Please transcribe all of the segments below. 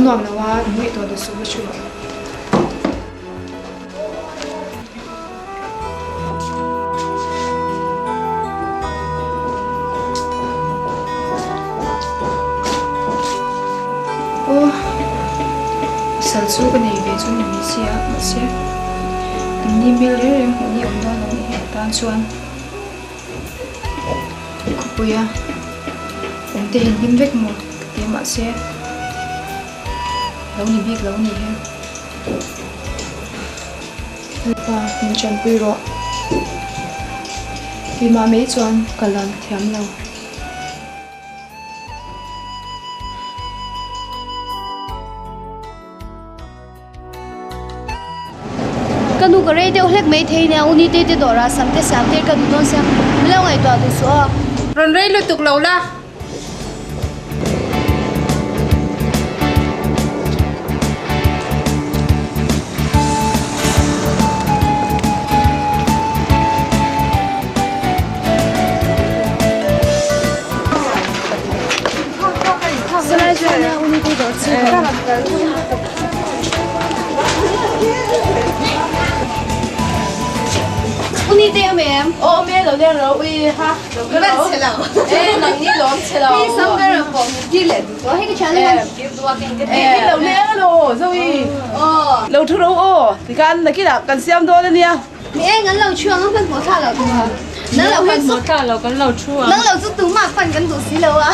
nuam lo a, ngaihtuah duh suh va thu rawh. Aw, pasal chu ka nei ve chu ni mai sia, mahse an ni hmel reng reng hmuh ni awm dawn lo nih hi ka tan chuan khawpuia awm te hian hlim vek maw ka ti a mahse lo ni bik lo ni hi. Lalpa, min tanpui rawh. Keimah mai chuan ka lan thiam lo. Ka nu ka rei deuh hlek mai thei nia, u Nitei te dawrah sam te siam tir ka duh dawn sia, min lo ngaihtuah duh suh aw. Rawn rei lutuk lo la. Lo thu ro aw tikhan nakinah kan siam dawn a nia. Mi eng an lo thu ang a hmanhmawh thla lo tur a. Nang lo hmanhmawh thla lo kan lo thu ang. Nang lo chu tumah fan kan duh si lo a.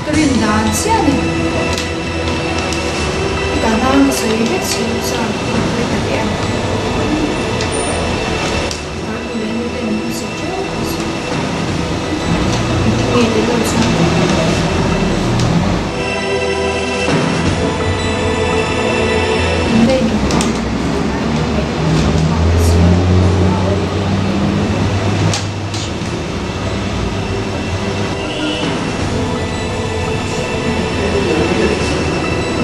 Ka rin dan chiah ni. Ka nang ka sawi vek si lo chuan ka pawi ta leh a. Ka nu leh nu ten min sawi teuh tawh si. Engtin nge tel lo chuan ka awm ang. Inlei min nghak tunlai hi ngaihtuah ka nghak ta si a.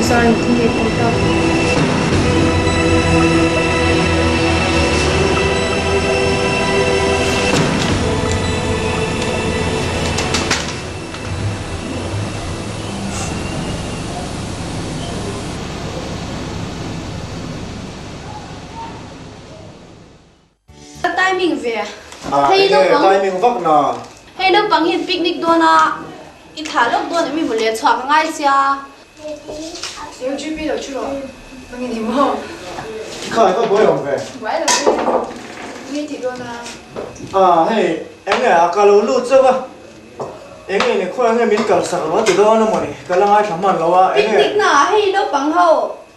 Zai in nge pawh ta. Ka timing ve. Ah, Hei enge naupang timing vak na? Hei naupang hian picnic dawn a, i thlah lawk dawn em i mawle chhuah ka ngai sia. UGP lo chu rawh. Ka nge ni maw? Kha i va buai awm ve. Buai lo ve. Nge tih dawn a? Ah, hei enge a ka lo lut zauh a. Enge ni khawi enge min kalsak rawh a ti dawn a mawni? Ka la ngaithla hman lo a, enge? Picnic na ah hei naupang ho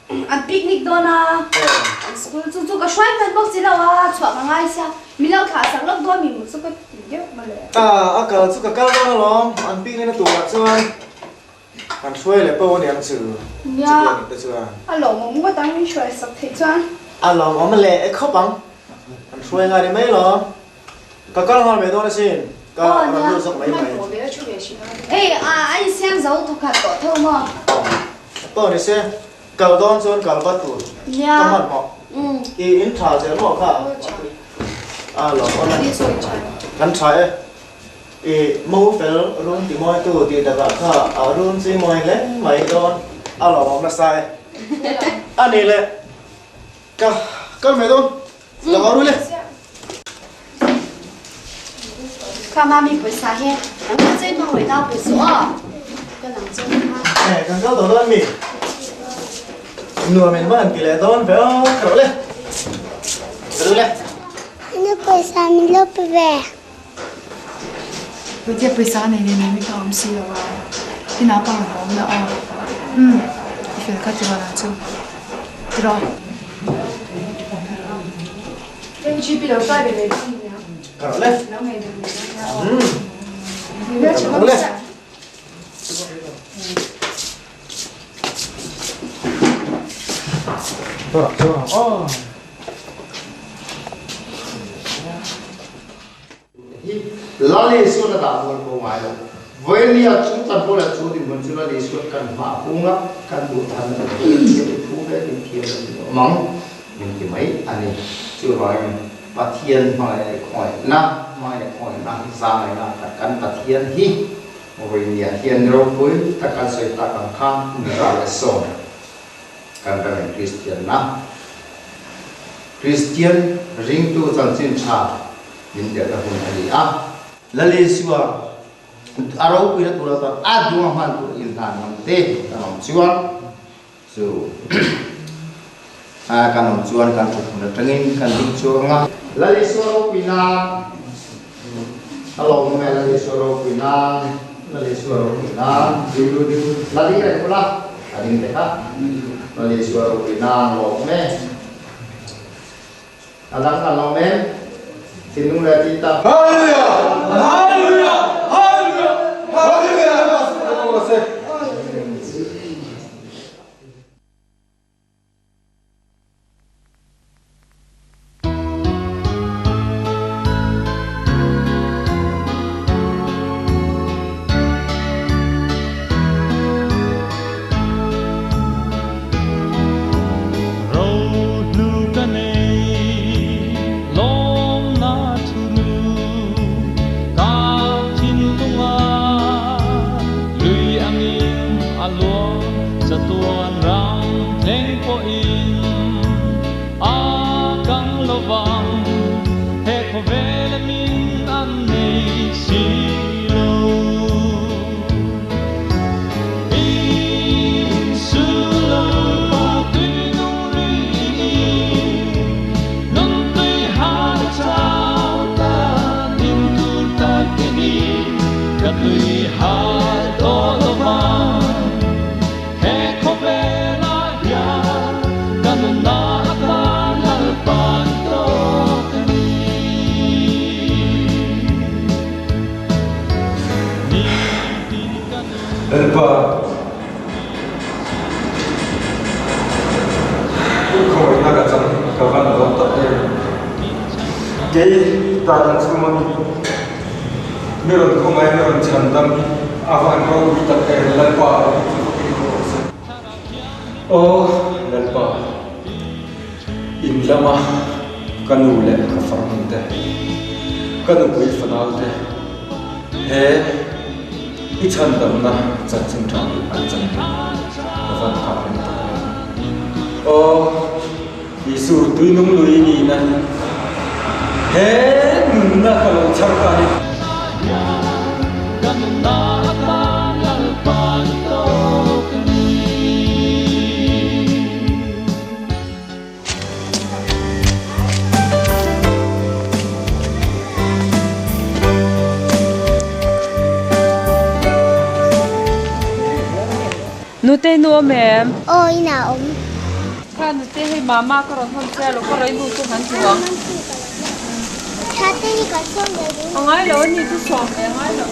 An picnic dawn a, an school chu chu ka hruai hman bawk si lo a, chhuah ka ngai sia, min lo thlah sak lawk dawn mi mu chu ka ti deuh mawle. Ah, a kal chu ka kal dawn alawm, an picnic na turah chuan kan hruai leh pawh aniang chu, Nia, chutiang in te chuan. A lawmawm ngawt ang min hruai sak theih chuan. A lawmawm leh e khawp ang, kan hruai ngai ni mai alawm. Ka kal nghal mai dawn asin, ka rawn lut zawk mai mai. Hei a insiam zo thawkhat tawh tho maw? Aw ni se, kal dawn chuan kal vat tur ka hmanhmawh. I in tha zel maw kha? A lo awm e, kan tha e. I mo fel run ti mawi tu tih takah kha a run chi mawi hle mai dawn a lawmawm nasa e. A ni le, ka kal mai dawn. Lo haw rul e. Kha mami pawisa hi nang chu chei hmang rih nau pe suh aw. Ka lang chu kha. Eh, kan kal tawh dawn mi? Nuam in van ti leh dawn ve aw, ka rawh le. Ka rul e. Nu pawisa min lo pe ve. Puitia pawisa nei nei mai mi kha awm si lo a, inah pa rawn awm la aw. Umm, i fel kha tiraw nang chu. Tiraw. MGP lo try ve mai dawn nia. Ka rawh le. Lo ngei ve mai dawn nia aw. Umm. Awle. Tawrh chuang ang aw. Hi Lal Isuan a dah mual pho ngai lo. Vawinia chu kan hmuh leh chu dinhmun chu Lal Isuan kan hmah hunga kan duh than a ni. Pathian i phu vek in thiam a ni awm ang min ti mai a ni. Chuvangin Pathian hmangaih leh khawngaihna, hmangaih leh khawngaihna zangaihna tak kan Pathian hi vawinia hian ropui tak kan sawi tak ang khan kum 110 kan ramin Kristianna, Kristian ringtu chanchin tha min delhna hun a ni a. Lal Isua a ropuina tur atan a dunga hman tur inhlan ngam te kan awm chuan chu kan awm chuan kan thut hun atangin kan ding chhuak ang a. Lal Isua ropuina a lawmawm e, Lal Isua ropuina, Lal Isua ropuina, la ding reng ula, a ding te kha, Lal Isua ropuina a lawmawm e. A dang kan lawm em? Thinlung leh tih tak. Hallelujah! Hallelujah! Hallelujah! Hallelujah! Rohlu ka nei lawmna thuru ka thinlunga lui angin a luang chatuan ram thleng pawhin a kang lovang he khawvel min an nei si lo. Lalpa, khawngaihna ka chang ka van dawn tak em. Kei tan ang chhunga mi mi rawn khawngaih mi rawn chhan dam hi a van ropui tak em Lalpa i chu ka in rawh se. Aw Lalpa, in lama ka nu leh ka farnu te, ka nupui fanau te he I chhandamna chanchin tha hi an chan ve ka van nghak reng tak em. Aw Isu tuinung lui nihna hi he nunna ka lo chhar ta hi. Nute i nuam em? Aw in a awm. Kha nute hei mama ka rawn hawn che a lo ka rawn i nu chu han hmu ang. Tha te hi kan sawm ve ding. A ngai lo a ni chu sawm ve a ngai lo.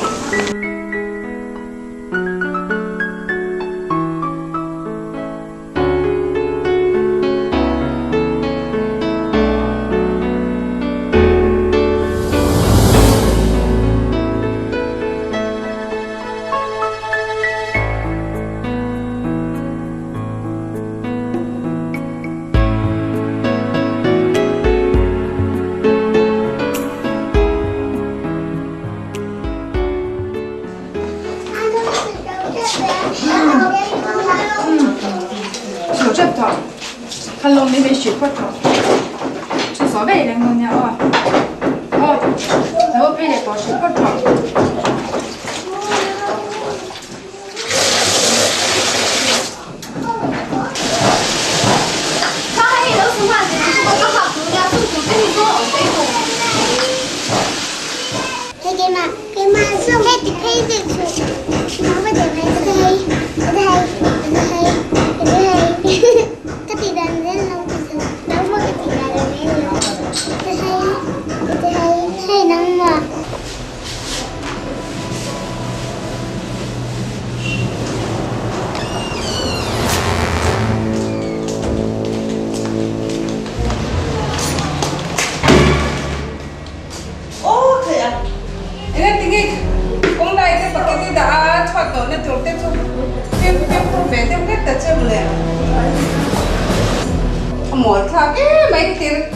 Heti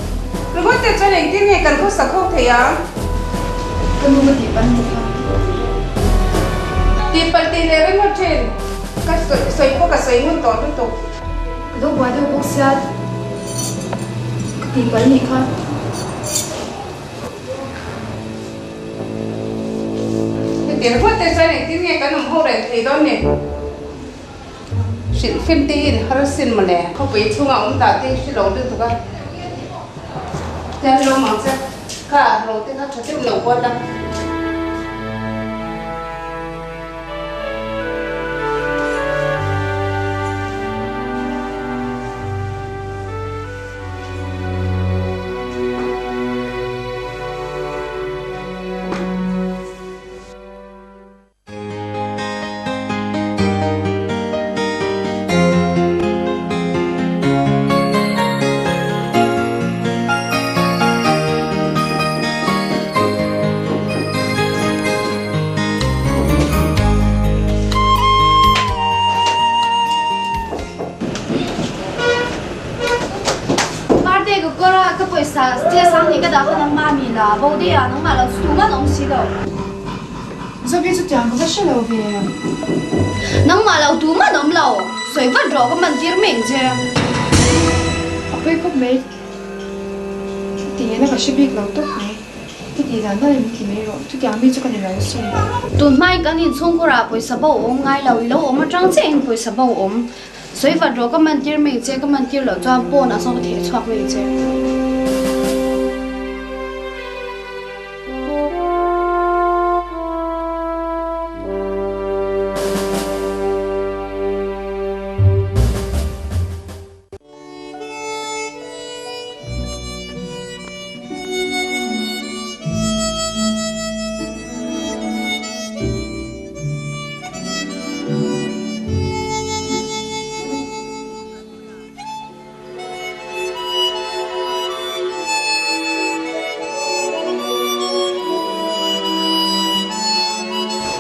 ringawt te chuan engtin nge kan khawsak ho thei ang? Ka nu ka tih palh nih kha. Tih palh tih leh ringawt thin. Ka sawi pawh ka sawi ngun tawh lutuk. Ka lo buai deuh bawk sia ka tih palh nih kha. Heti ringawt te chuan engtin nge kan awm ho reng thei dawn ni? Hrilh fim te hi in har sin mawle. Khawpui chhunga awm dah te hi hre lo lutuk a. Tian lo mang che kha ro te kha tha deuh lo kuat a. Parte ka kawr a ka pawisa che sang hnih ka dah khan a mami la bo daih a nangmah lo chu tuman awm si lo. Zovi chu tiang ka va hre lo ve. Nangmah lo tu man awm lo, sawi vat rawh ka man tir mai ang che. A pawi khawp mai, ti ngena ka hre bik lo tawp mai. I tih dan dan in ti mai rawh, chutiang mi chu ka ni lo sin. Tun hmain kan inchhungkhur ah pawisa bo awm ngai lo, i lo awm atang chiah in pawisa bo awm. Sawi vat rawh ka man tir mai che, ka man tir loh chuan pawn ah sawn ka theh chhuak mai che.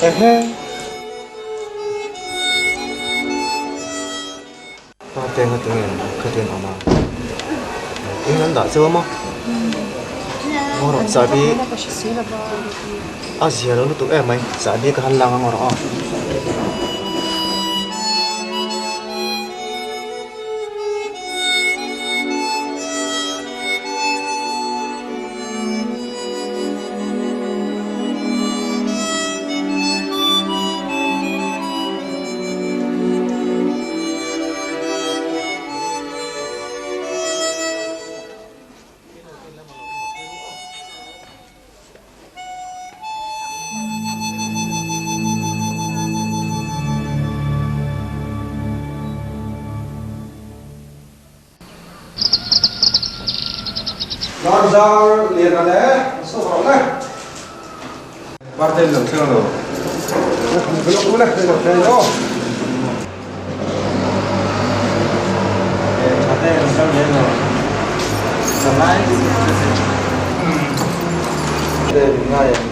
Ehe. Pa te nga tinge khatin awm a. Eng an dah cheu a maw? Ngaw rawh chahbi a zia lo lutuk em mai chahbi ka han lang a ngaw rawh aw. Dar lian a le, a saw rawh le. Parte in lo thleng lo. Ka lo le, ka lo thleng lo. Tha te in kal ve lo. Ka lai che se. Te min ngai em.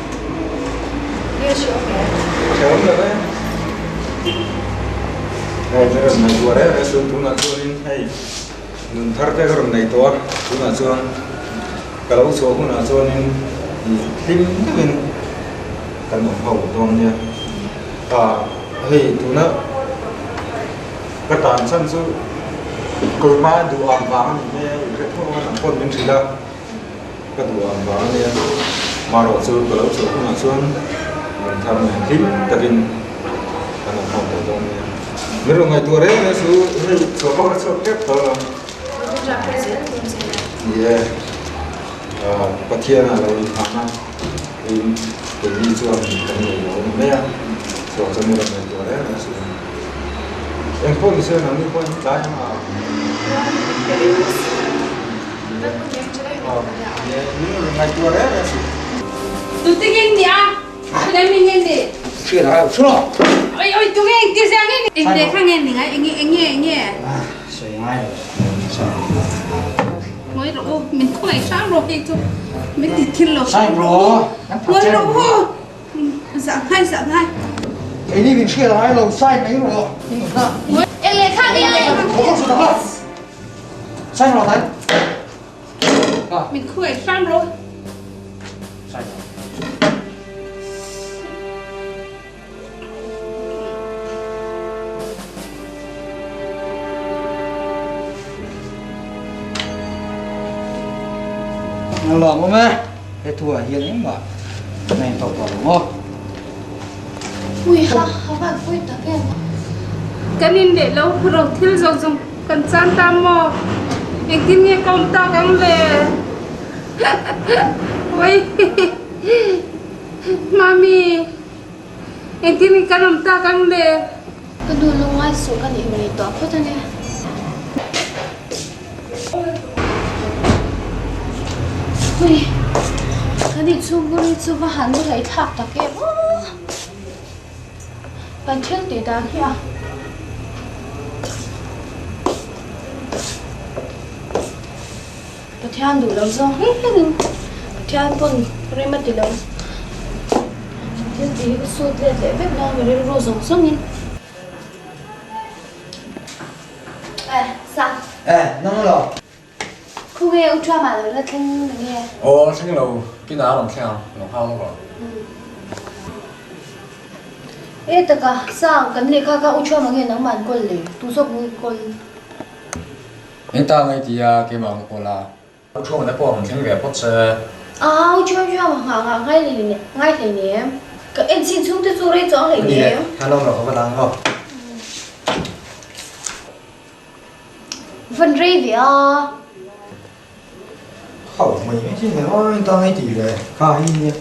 Nge hre awm em? Hre awm lo e. Hei ka rawn ngaihtuah reng reng chu tunah chuanin hei nun thar te ka rawn nei tawh a, tunah chuan ka lo chhuah hunah chuanin hlim deuhin kan awm ho dawn nia. Ah hei tuna ka tan chhan chu keimah duh ang vang a ni mai a, inhre thawk a nang paw'n min hrilh a, ka duh ang vang a nia. Marawh chu ka lo chhuah hunah chuan nun thar nen hlim takin kan awm ho tawh dawn nia. Min rawn ngaihtuah reng reng chu hei chhuah pawh ka chhuak tep tawh lo. Ni e, Pathian a lo inhah a. Tin, keini chuan kan nei lo a ni mai a, chhuah chuan i rawn ngaihtuah reng reng suh ang. Eng pawh ni se nangni pawh in tlai ang a. Min rawn ngaihtuah reng reng suh. Tute nge ni a? Tunge mi nge ni? Hriat a hau chhuak. Oi oi tunge engti zia nge ni? Eng lehkha nge ni ngai? Enge enge enge? Sawi ngai lo. Ngawi rawh u, min khawngaih hrang rawh hei chu min ti thil lo hrang rawh. Ngawi rawh u, zah ngai zah ngai. Keini min hriat a ngai lo, sign mai rawh. Eng lehkha nge? Sign rawh dai. Min khawngaih hram rawh. Lawm awm e, he thu ah hian engmah ka in tawk tawh lo maw? Ui ha, a van pawi tak em? Kan in leh lo ro thil zawng zawng kan chan ta maw? Engtin nge ka awm tak ang le? Ui Mami. Engtin nge kan awm tak ang le? Ka nu lungngai suh ka nih ngei tawh phawt a nia. Hui, ka nih chhungkur hi chu va han lu haih thlak tak em aw. Kan thil tih dan hi a. Pathian duh lo zawng hlek hlekin Pathian pawn rem a ti lo. Thil tih hi ka sut let leh vek dawn ka rilru zawng zawngin. Eh, Sang. Eh, nang lo. Khu nge u Trump ah lo la thleng na nge? Aw, thleng lo. Kinah a rawn thleng ang, lo nghak lawk rawh. Eh taka, Sang, kan lehkha kha u Trump ah nge nangmah an kawl le? Tu zawk nge kawl? Eng ta ngai tia keimah ka kawl a. U Thuamna pawh rawn thleng ve phawt se. A, U Thuam Thuam a nghah nghah ngai hlei ngai hlei nem. Ka en chin chhung te chu rei chuang hlei nem. Ani le, kha lawm lo ka va dang aw. Van rei ve a. Hau mai mai chin le aw eng ta ngai ti le kha hi nia.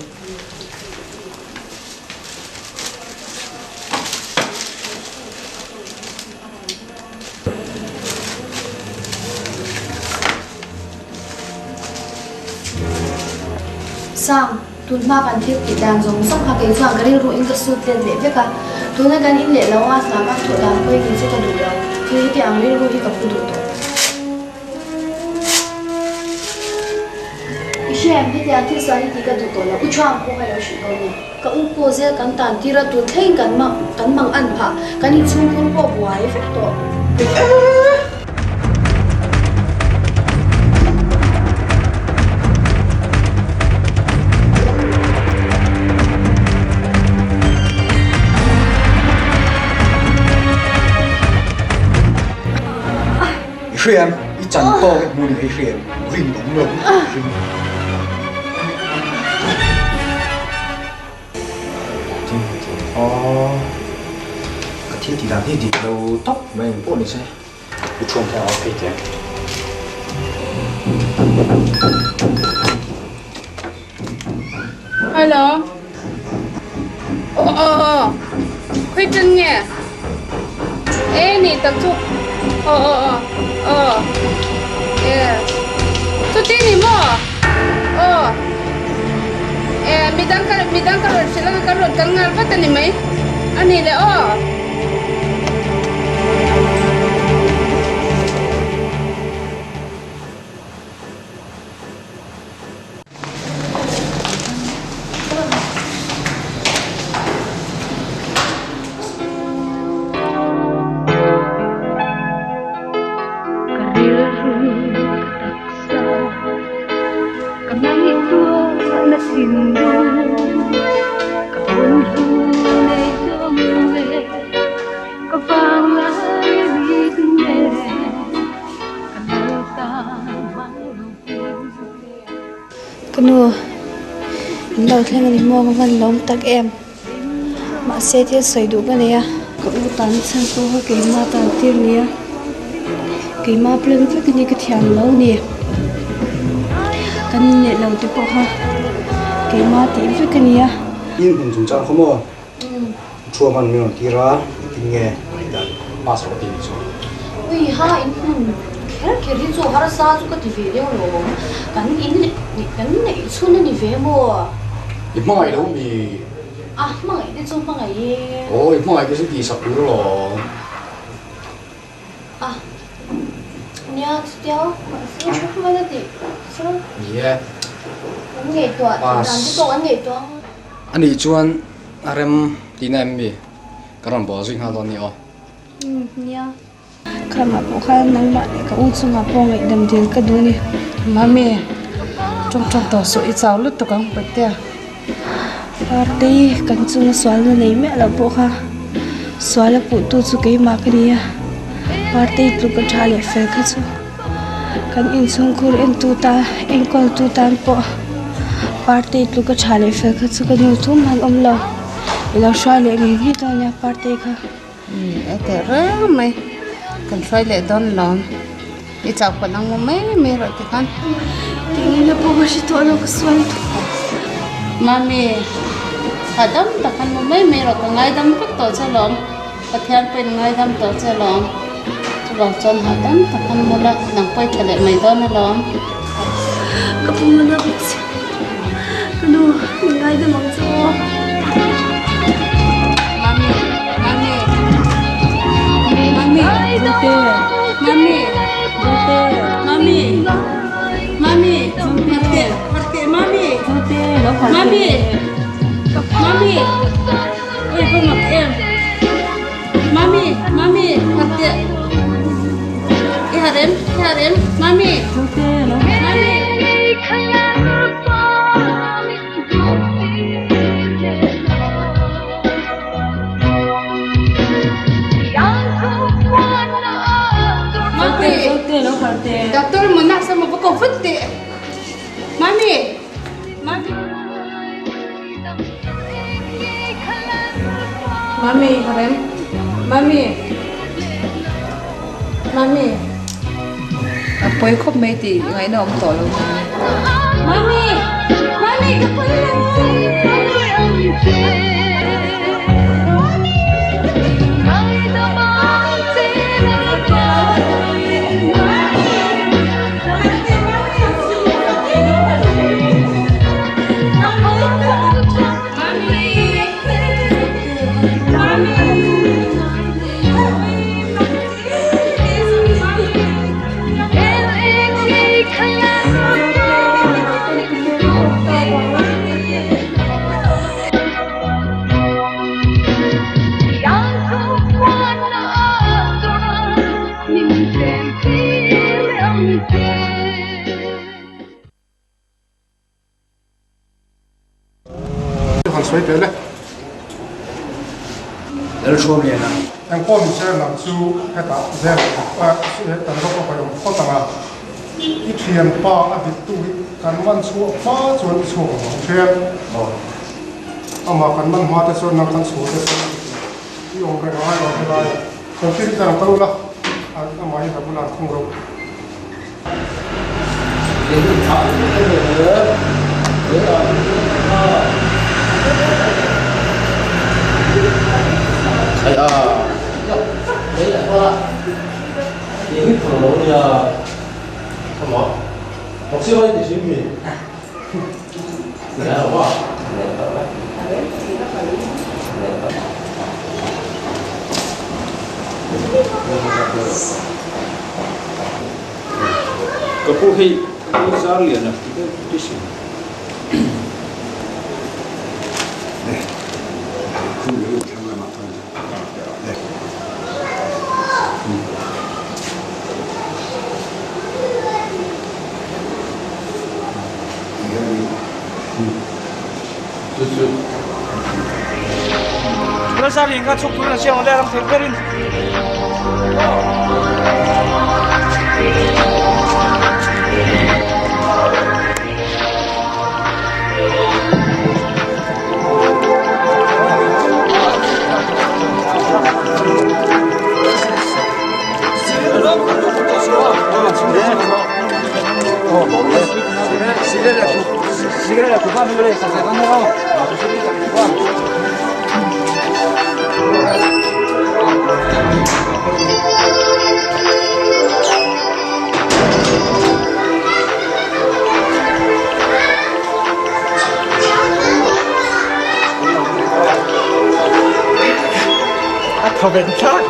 Sang, tun hma kan thil tih dan zawng zawng kha kei chuan ka rilru in ka sut let leh vek a, tuna kan in leh lo a hna kan thawh dan pawhin kei chu ka duh lo, thil heti ang rilru hi ka pu duh tawh. I hria em, heti ang thil sual hi tih ka duh tawh lo, u Chuang pawh ka lo hrilh dawn nia. Ka u pawh zel kan tan tir a, tun thleng kan mang kan mang an phah, kan inchhungkhur pawh buai vek tawh. I hria em? I chan tawk i hmun i hria em? Rin awm lo rin. Tin tin aw ka thil tih dan hi dik lo tawp mai ang pawh ni se u thuam hian a phei teh. Hello. Aw aw aw khawi tan nge? E ni tak chu aw aw aw aw e chuti ni maw aw e midang ka midang ka rawn hrilh anga ka rawn kal nghal vat a ni mai a ni le aw. Ka nu in lo thleng a ni maw ka van lawm tak em mahse thil sawi duh ka nei a ka u tan chhan pawh kha keimah tan tir nia keimah plan vek a ni ka thiam lo a ni kan inneih lo te pawh kha keimah tih vek a nia. In hmun chungchang khaw maw? Thuam an min rawn tir a, engtin nge ngaihdan pass rawh tih nih chuan. Ui ha in hmun kher kher hi chu harsa chu ka ti ve deuh lo, kan in kan neih chhun a ni ve maw? I hmangaih lo mi? A hmangaih te chu hmangaih e. Aw i hmangaih te chu tih sak tur alawm. A nia chutia mahse thu hman a tih chu. Ni e. An ngaihtuah dan te pawh an ngaihtuah ang a. A nih chuan a rem tihna em mi? Ka rawn bawl zui nghal dawn ni aw. Umm nia. Khamah pawh khan nangmah leh ka u chungah pawh ngaihdam dil ka duh a ni. Mami. Tawngtawng tawh suh i chau lutuk ang Patea. Partei kan chunga sualna nei miah loh pawh kha sual a puhtu chu keimah ka ni a, Partei tluk a tha leh fel kha chu kan inchhungkhur entu tan enkawltu tan pawh Partei tluk a tha leh fel kha chu ka nu thum han awm lo, i lo hruai leh ngei ngei dawn nia Partei kha. E teh reng mai, kan hruai leh dawn lo. I chau pawh nang mu mai mai rawh tikhan. Tingin a pawh ka hre tawh lo ka sual tawh. Mami, hahdam tak khan mu mai mai rawh ka ngaidam vek tawh che lawm. Pathian pawhin ngaidam tawh che lawm. Chuvang chuan hahdam tak khan mu la, nang pawh i tha leh mai dawn alawm. Ka pu mana bawk che. Ka nu, min ngaidam ang chu aw. Mami, mami, mami, mami, mami, mami, mami, mami, mami, mami, oi va mak em. Mami, mami, harh I harh em, i harh em, mami, mami. Mami, doctor mo nak sa mo ko vat teh. Mami, mami. Mami, harh em? Mami. Mami. A pawi khawp mai tih ngaihna awm tawh lo mai. Mami! Mami ka pawi lo! Han sawi tel e. Lalhruam lian a. Eng pawh ni se nang chu hetah zel kan va kawpai awm phawt ang a, i thianpa a vittu hi kan man chhuah hma chuan i chhuak ang ang thian. Amah kan man hma te chuan nang kan chhuah te chuan i awm reng a ngai lo helai ah. Sawmtir hi kan kal ula, amah hi ka bulah an khung reuh. Ka pu hei ka pu zar lian a ti deuh ti si. A thaw ven thlak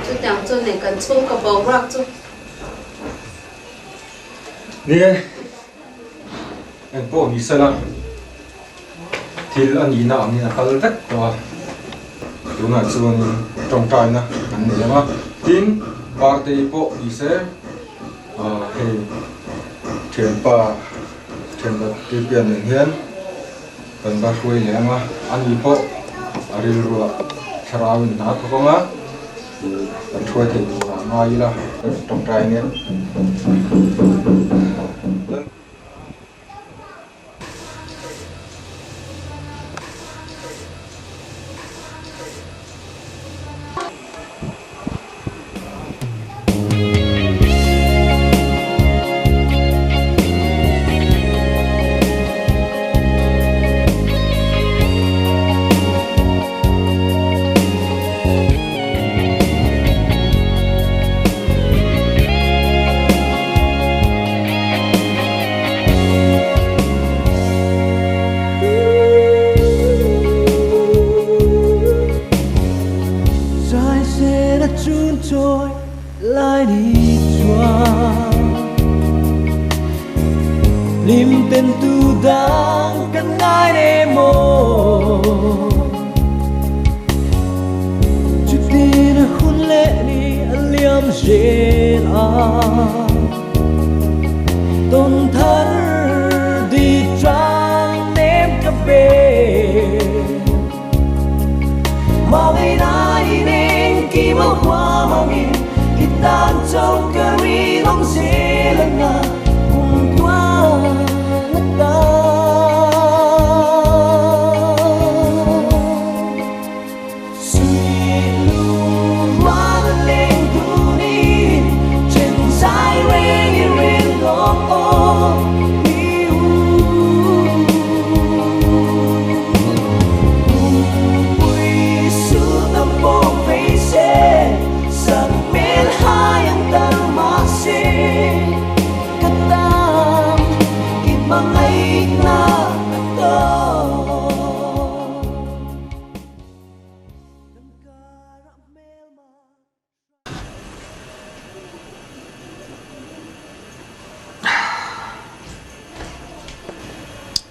Chutiang chu nei kan chhung ka boruak chu. Ni e, engpawh ni sela thil a nihna angin a kal vek tawh a. Tunah chuanin tawngtaina kan nei ang a, tin Partei pawh ni se hei thianpa thianpa Tipian nen hian kan va hruai leh ang a, ani pawh a rilruah thlarau in hna a thawk ang a, kan hruai thei turah ngai ila tawngtai nen.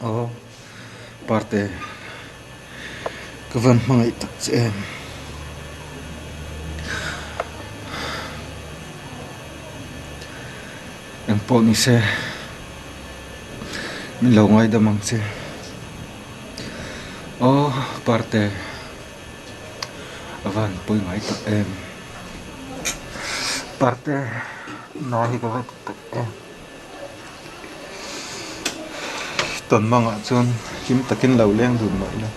Aw Parte ka van hmangaih tak che em. Engpawh ni se min lo ngaidam ang che. Aw Parte. A van pawi ngai tak em parte na hi ka va ti tak em tawn mangah chuan hlim takin lo leng dun mah ila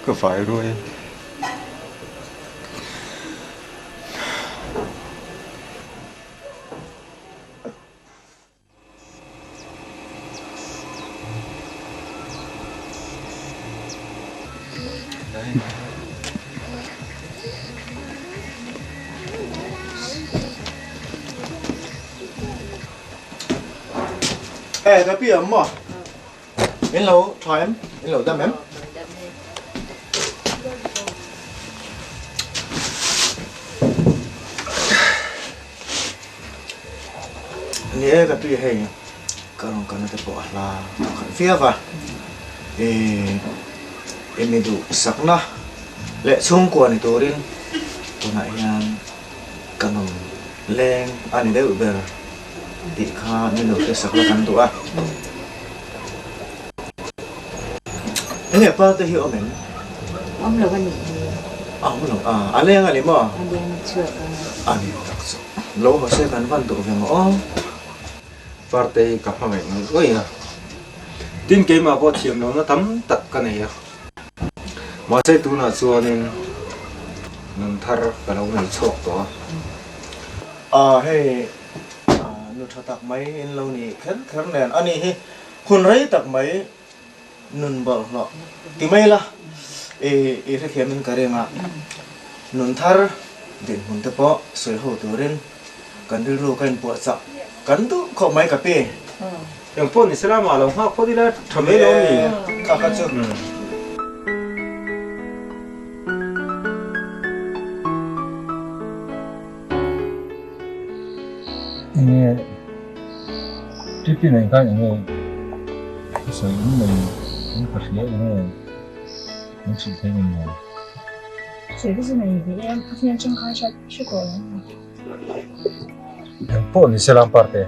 ka vai ruai a. Ê, cái bia mà. In lo tha em, in lo dam em. Ni e ka tui hei ka rawn kalna te pawh a hla a khat viau a, i mi duh sakna leh chhungkua ni turin tunah hian ka nawm leng a ni deuh ber tih kha min lo hriatsak la kan duh a. Enge pa te hi awm em? Awm lo a nih hi. A awm lo a, a leng a ni maw? A leng a chhuak a. A ni tak chu. Lo haw se kan van duh ve maw aw? Parte hi ka hmangaih ngawih ngawih a, tin keimah pawh thiam lohna tam tak ka nei a. Mahse tunah chuanin nun thar ka lo nei chhuak tawh a. A hei nu tha tak mai in lo ni kher kher nen a nih hi. Hun rei tak mai nun bawlhhlawh ti mai la, i i hrethiamin ka ring a, nun thar dinhmun te pawh sawi ho turin kan rilru ka inpuahchah kan duh khawp mai ka pi. Eng pawh ni sela mah lo nghak phawt ila tha mai lo mi. Kha kha chu. Enge Titi nei khan enge i sawi in nei in ka hria enge. Min hrilh thei ngei maw? Sawi te chu nei ve e, a hmel chang khan hriat hre tawh lo a ni. Eng pawh ni se lang parte.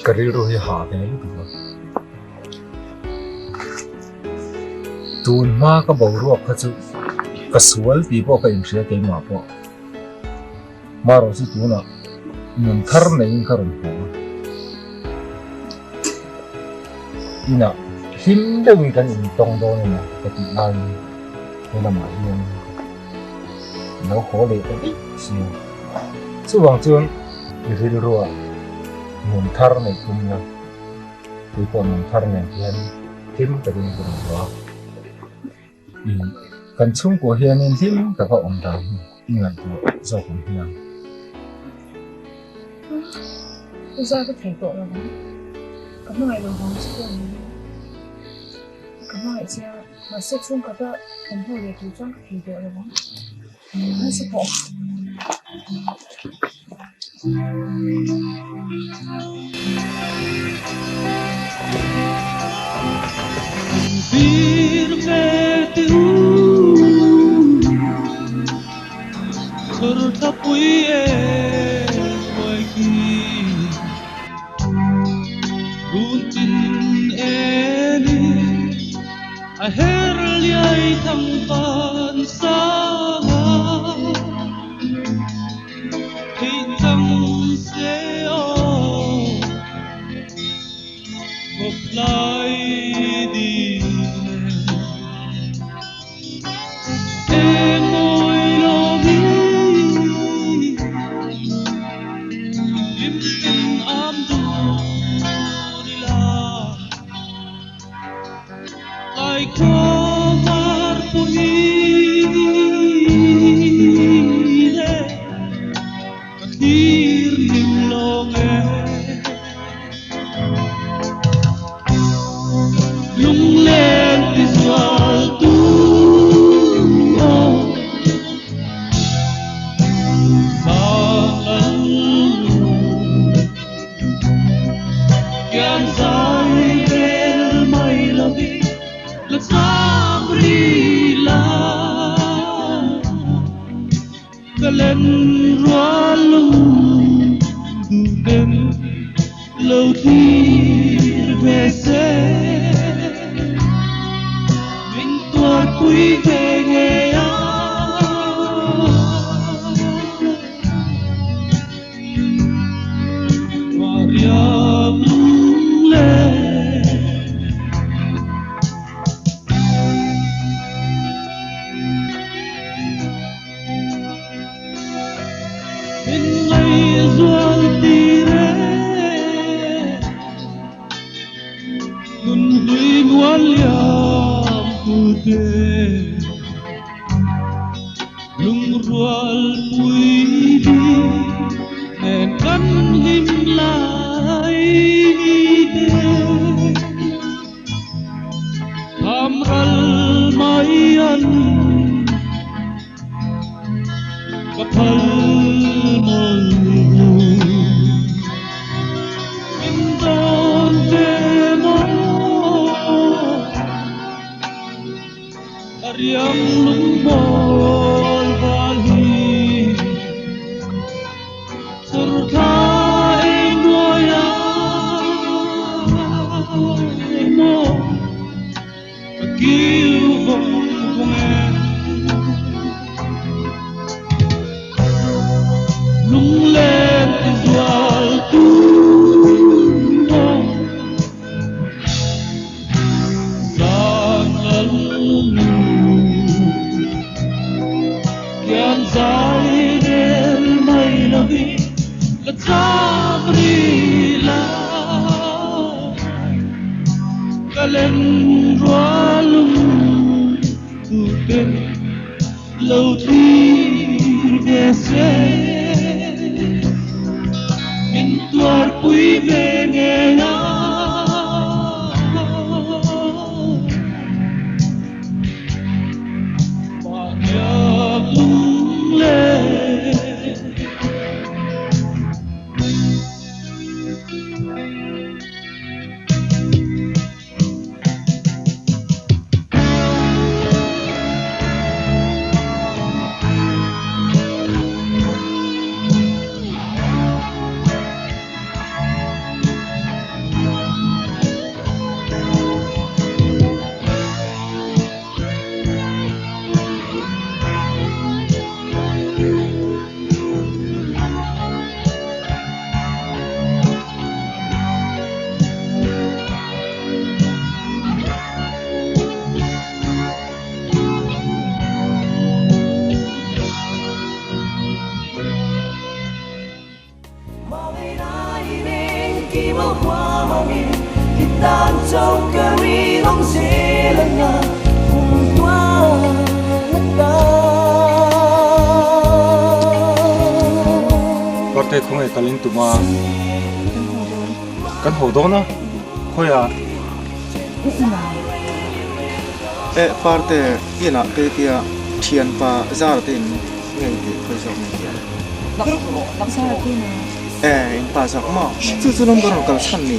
Ka rilru hi hah ve lutuk a. Tun hma ka boruak kha chu ka sual tih pawh ka inhria keimah pawh. Marawh chu tunah nun thar neiin ka rawn hmu a. Inah hlim deuhin kan intawng dawn emaw ka tih laiin he lamah hian lo haw leh ta daih sia. Chuvang chuan i rilruah nun thar neih tum la, keipawh nun thar nen hian hlim takin ka rawn hmu a. Kan chhungkua hianin hlim taka awm dan hi i ngaihtuah zawk ang hian. U zai ka thei tawh lo ang. Ka hmangaih lo vang che pawh niin ka hmangaih che a, mahse chhungkhat a awm ho leh tur chuan ka thei tawh lo ang. Nasa pawh. Parte khawnge kal in tum a? Kan haw dawn a? Khawiah? E Parte inah te tia thianpa zar te in ngei tih khawi zawk nge tia? E in pa zawk maw? Chu chu number rawn kal chhan ni.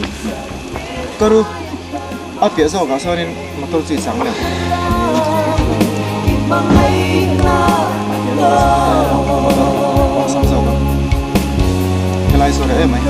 Ka ru a piah zawkah sawnin motor chu i chang leh. Awlsam zawk a helai saw leh em mai.